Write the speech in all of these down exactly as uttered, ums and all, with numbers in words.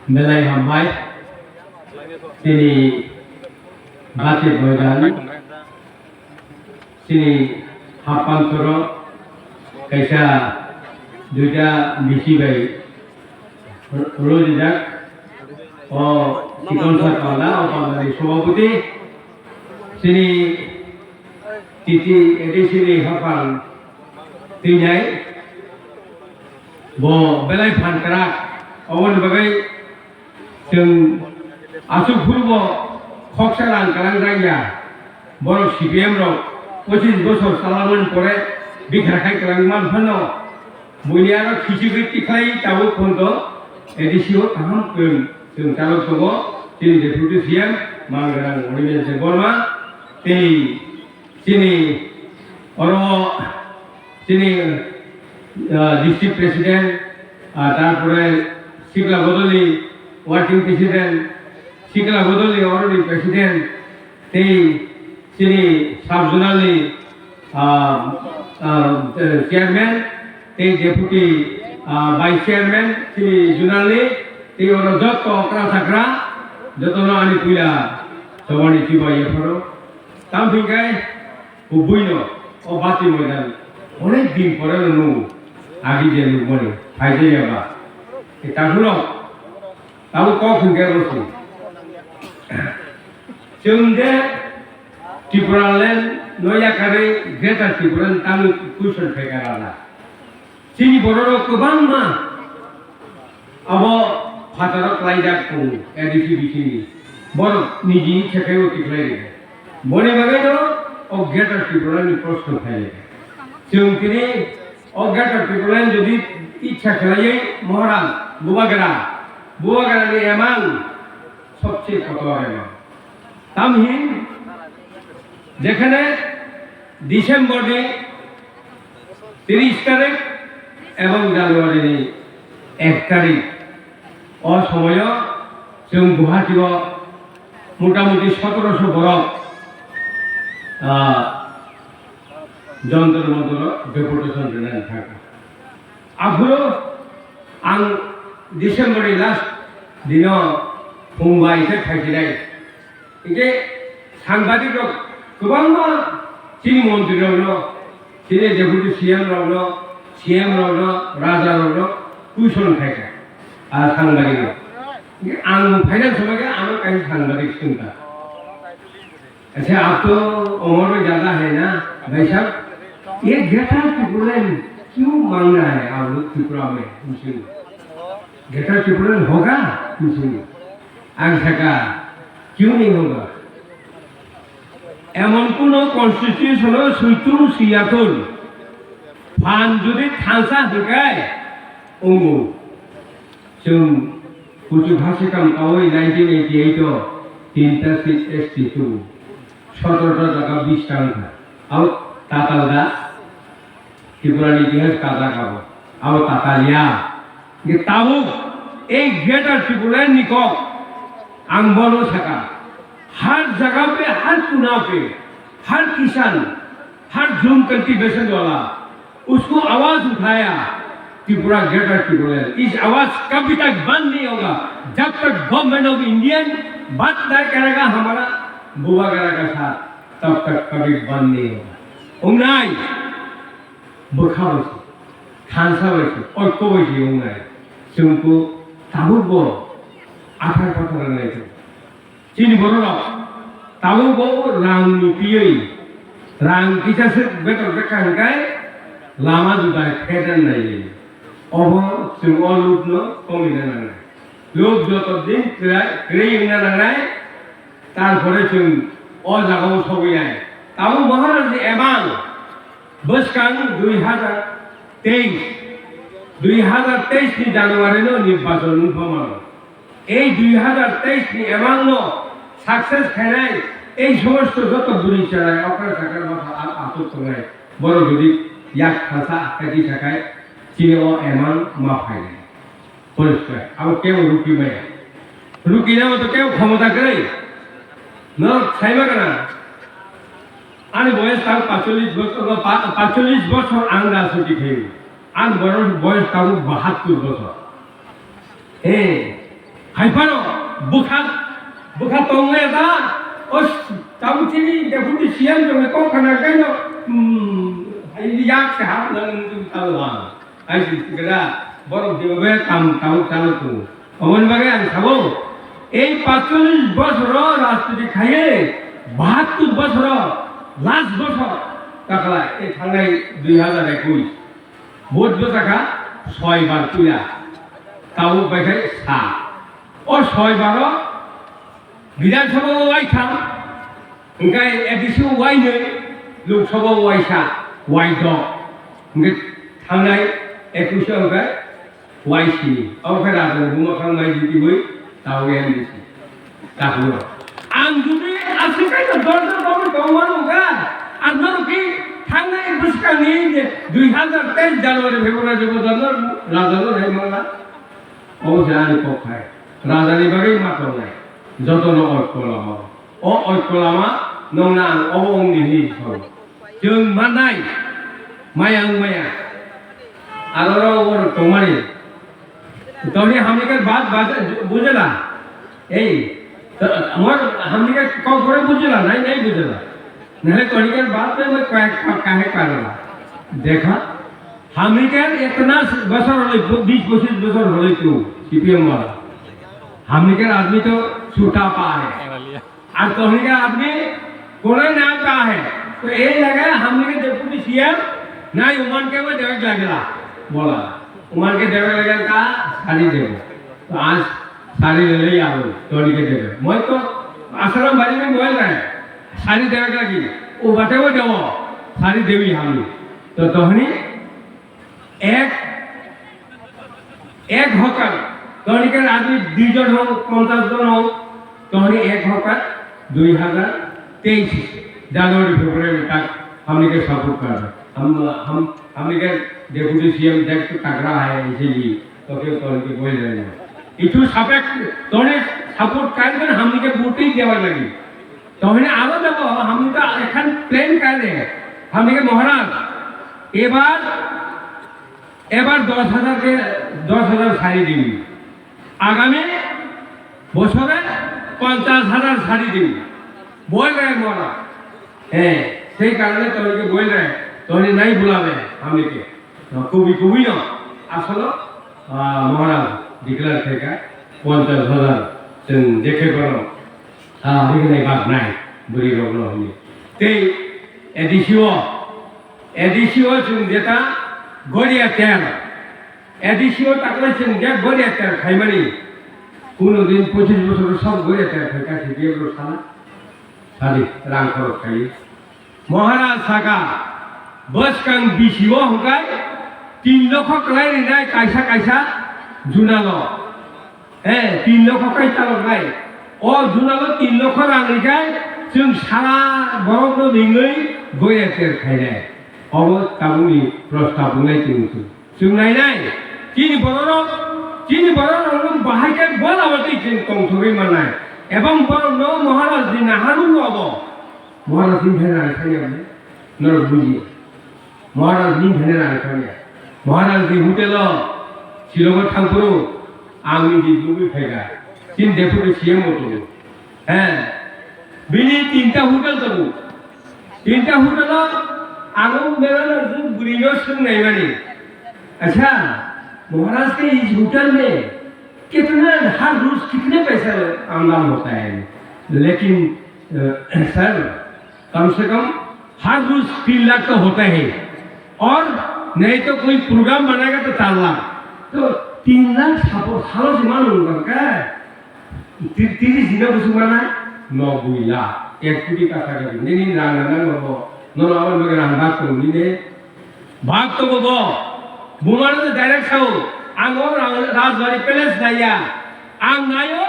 Belai hambai, chini bati boidan, chini hapang toro kaisa duita bisi bai rojak, o chikon sa panda, o panda ni sobapoti, chini titi A D C ni hapang tinai, Bo belai phan kwrak, oboni bagwi chwng aswk phuru bo khoksa rang kwlang jak ya. Borok C P M rok pochis bosor chalamani pore bikha khai kwlang man phano, buini aro khichigwi tikhlai tabuk phonto A D C o kaham kwrwng chwng chalok tongo, chini Deputy C M Mangrang Onimes Debbarma, tei chini oro chini, ah, district president, ah, tarpore Sikla Bodoli working president, Sikla Bodoli oroni president, tei chini sub zonal ni, ah, ah, chairman, tei deputy, ah, vice chairman, chini zonal ni, tei oro joto okra sakra, jotono ani puila chobani chibai yapharo. Tamo hingkai, Kubuino, o bati moidan, onek din pore no nung, agi je nung mani, phaijaya ba. E takhurok, tamo kok hingke rosung. Chwng je Tipraland no yakarwi Greater Tipraland tamo question phaikha rana. Chini bororok kwbangma abo phataro klaijak tongo, A D C bisingni. Borok niji ichha khe o tikhlai rikha. Boni bagwino o Greater Tipralandni proshno phai rikha. Chwng tini o Greater Tipraland jodi ichha khlaiwi Maharaj, Bubagra, Bubagrani emang sobse kotor emang. Tamhin jekhane December ni tris tarik ebong January ni ek tarik o somoyo chwng Guwahati o motamuti sotoroso borok, ah, Jantar Mantar o deputation rwnani thangkha. Aphuru ang December ni last dino phung bai khe phaisinai. Hinkhe sangbadik rok kwbangma chini montri rokno, chini deputy C M rokno, C M rokno, raja rokno question khaikha, a sangbadik rok. Hinkhe ang phaina somai khe ano kaisa sangbadik swngkha. अच्छा, आप तो अमर में ज्यादा है ना, भाई साहब? ये ग्रेटर टिपुरलैंड क्यों मांगना है आप लोग त्रिपुरा में उनसे? ग्रेटर टिपुरलैंड होगा उनसे? Ang sakha, क्यों नहीं होगा? এমন কোনো কনস্টিটিউশনও সুইতুং সুইয়াতুন ফান যদি থাংসা হিকায় অঙ্গু। Chwng kuchuk ha swkang kaui nineteen eighty eight o tinta seat S T two, sotoro ta jaga bis ta wngkha. Abo tatal da? Tripura ni itihas kajak abo. Abo tatal ya. Hingke tabuk ei Greater Tipraland ni kok ang bono saka. Har jaga pe, har kuna pe, har kisan, har jhum cultivation wala, उसको आवाज उठाया, त्रिपुरा, ग्रेटर टिपुरलैंड, इस आवाज कभी तक बंद नहीं होगा, जब तक गवर्नमेंट ऑफ इंडियन बात नहीं करेगा हमारा बुआ करा का साथ, तब तक कभी बंद नहीं होगा। Wngnai, bwkha bai se, thansa bai se, oiko bai se wngnai, chwngkuk tabukbo athar pathar wngnai tongo. Chini bororok tabukbo rang ni twiwi, rang kisa swk betor bwkha hwnkhe lama juda phedan nai. Obo chwng o lubno tongwina nangnai. Lub joto din kwrai, kwrwi wngna nangnai, tarpore chwng o jagao sogwi nai. Tabuk Maharaj ni emang bwskang dui hazar teis, dui hazar teis ni January no nirbachon wngkha mano. Ei dui hazar teis ni emang no success khainai, ei somosto joto bwrwi cherai okra chakra bwkha a-, aswk tongnai, borok jodi yak thansa khe tisa khai, chini o emang ma phainai. Poriskar, abo kebo ruki maya. Ruki namo to kebo khomota kwrwi. Norok saiba kana? Ani boyes tang paichollish bosor, pa-, paichollish bosor ang rajniti khaio. Ani boyes, boyes tang bahattur bosor. He, Hai phano bwkha, bwkha tongnai da, o s-, tabuk chini deputy C M rokni kok khna khe no, hmm, hai yak se hap nang nung talo ba. Hai si gra borok de be kam tabuk chalo tu. Aboni bagwi ang sabo, ei paitalish bosoro rajniti khaiye, bahattor bosoro last bosor takhala ei thangnai dui hazar ekush. Vote bwsakha soi bar puila, tabuk bai khai sa. O soi baro Bidhan Sabha o waitham, hwnkhe A D C o wainwi, Lok Sabha o waisa, waidok. Hwnkhe thangnai ekush o hwnkhe waisini. Abo khe rajani buma khang mai jitiwi, tabuk M D C. Takhwino. Ang jodi aswk khe dol dol dol tong mano kha, ang norok khe thangnai bwskangni je dui hazar teis January February bo dol dol rajano hai mangla. Obo se ani kok khai. Rajani bagwi ma tongnai. Jotono oikho lama. O oikho lama nongna ang obo wngdi hinwi song. Chwng mannai. Maya wng maya. Aro oro tongmani. Toni hamni khe baat, baat bujela. Ei, to, amar hamni khe kok gore bujela, nai, nai bujela. Nahle toni khe baat pe moi kahe, kahe parla. Dekha, hamni khe itna bosor hole, bis pochis bosor hole tu, C P M wala. Hamni khe aadmi to chuta pa hai. Ar tohni ka aadmi kona naam ka hai. To ei laga hamni ke deputy C M nahi uman ke wo dewek lagela. Bola. Uman ke dewek lagela ka sari debo. To aaj sari le le abo tohni ke debo. Moi to Asaram bari mein boil raha hai. Sari dewek lagi. O bate wo debo. Sari dewi hamni. To tohni Ek, ek hokar, tohnikar aadmi dui jon hok, ponchas jon hok, tohni ek hokar, dui hazar teis January February tak hamni ke support kar. Ham, ham, hamni ke deputy C M dekh to takra hai, isliye to kyo tohni ke bol rahe hain. Itu sapek tohni support kar kar hamni ke vote hi dewa lagi. Tohni aro debo hamni ka ekhan plan kar rahe, hamni ke Maharaj, ebar Ebar dos hajar ke, dos hajar sari dibi. Agami bosore ponchas hajar sari dibi. Bol rahe mora. He, sei karone tohni ke bol rahe, tohni nai bulabe, hamni ke. Kubi kubi no, asolo, ah, Maharaj declare khaika, ponchas hajar, chwng dekhe bono, ah, rignai bak nai, bwrwi rokno hwnwi. Tei A D C o, A D C o chwng jeta goria ter. A D C o takle chwng je goria ter khaimani. Kuno din pochis bosor sok goria ter khaika C P M rok sana. Sadi rang khorok khai. Maharaj saka bwskang B C o hwnkhe tin lokho kwlai rinai kaisa kaisa junalo. He, tin lokho kai chaloknai. O junalo tin lokho rang rikhai, chwng sara borokno ringwi goya ter khainai. Obo tabukni prostab wngnai chwng chwng. Chwng nainai, chini bororok, chini bororokno bahai khe bola watwi chwng tongthogwi mannai. Ebong borokno Maharajni naharmung obo. Maharaj ni thani rang thani norok buji. Maharaj ni thani rang thani. Maharaj ni hotel o Shillong o thangphuru ang ni di nugwi phaikha. Chini deputy C M o tongo. He. Bini tinta hotel tongo. Tinta hotel o ang o mela no bwrwi no swng nai mani. Acha, Maharaj ke is hotel mein कितना, हर रोज कितने पैसा आमदन होता है? लेकिन, अ, सर, कम से कम हर रोज तीन लाख तो होता है, और नहीं तो कोई प्रोग्राम बनाएगा तो चार लाख। तो तीन लाख सापो सालो से मानो होगा क्या? Ti-, tiris dino bwswk mana? Nobui lakh. Ek koti kasa kasa. Nini rang rang rang bo. Nono aboni bagwi rang bak tongo nini. Bak tongo bo. Bumano de direct sao. Ang o rang Rajbari Palace naiya. Ang naio,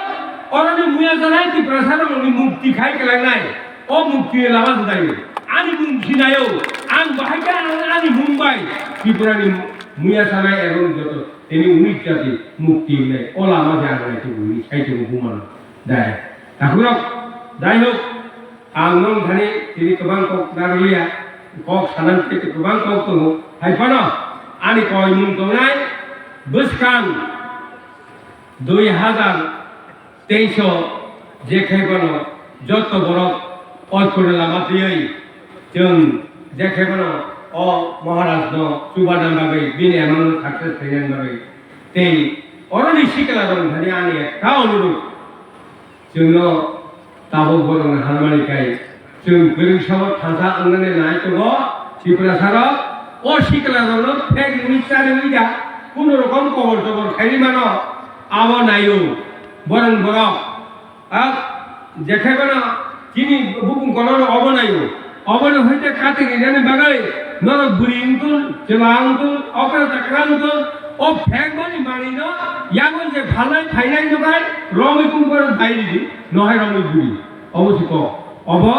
oroni muya janai Tiprasa rokni mukti khai kwlangnai. O mukti lama jwdai. Ani mung sinaio. Ang bahai khe ang ani mung bai Tripurani muya sanai ebong joto Tini unik jati mukti hinwi o lama se ang nai tubu hinwi sai tubu bumano. Dai. Takhurok, dai hok, ang nong thani tini kwbang kok narwkliya, kok sanan tei kwbang kok tongo. Hai phano ani koimung tongnai bwskang dui hazar Teiso je khe bono joto borok oikhono lama twiwi chwng je khe bono o Maharaj no chubanani bagwi bini emang no success khainani bagwi tei oroni sikla rok thani ani ekta onurudh, chwngno tabuk borokno hamani kai chwng kwrwng sabo thansa wngnani nai tongo Tiprasa rok. O sikla rokno phek nwi chari wi da kuno rokom kobor tobor khaini mano abo naio borok borok. A, jekhebana chini bukung kono obo naio. Obono hwnkhe kati rinani bagwi norok bwrwi wngtun, chwla wngtun, okra chakra wngtun, o phekmani manwino yago je phalnai phainai nokhai romwi kungkor bai ridi, nohai romwi bwrwi. Obo se kok. Obo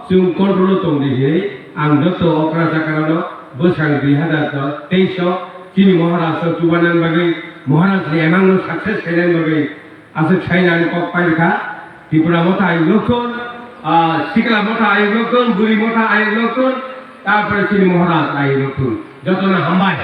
chwng control-o tong di hinwi ang joto okra chakrano bwsang dui hazar teis o chini Maharaj-o chubanani bagwi, Maharaj-ni emang-no success khainani bagwi aswk sainani kok pai rwkha. Tripura Motha ayuk lokkon, ah, Sikla Motha ayuk lokkon, Buri Motha ayuk lokkon, tarpore chini Maharaj ayuk lokkon. Jotono hambai.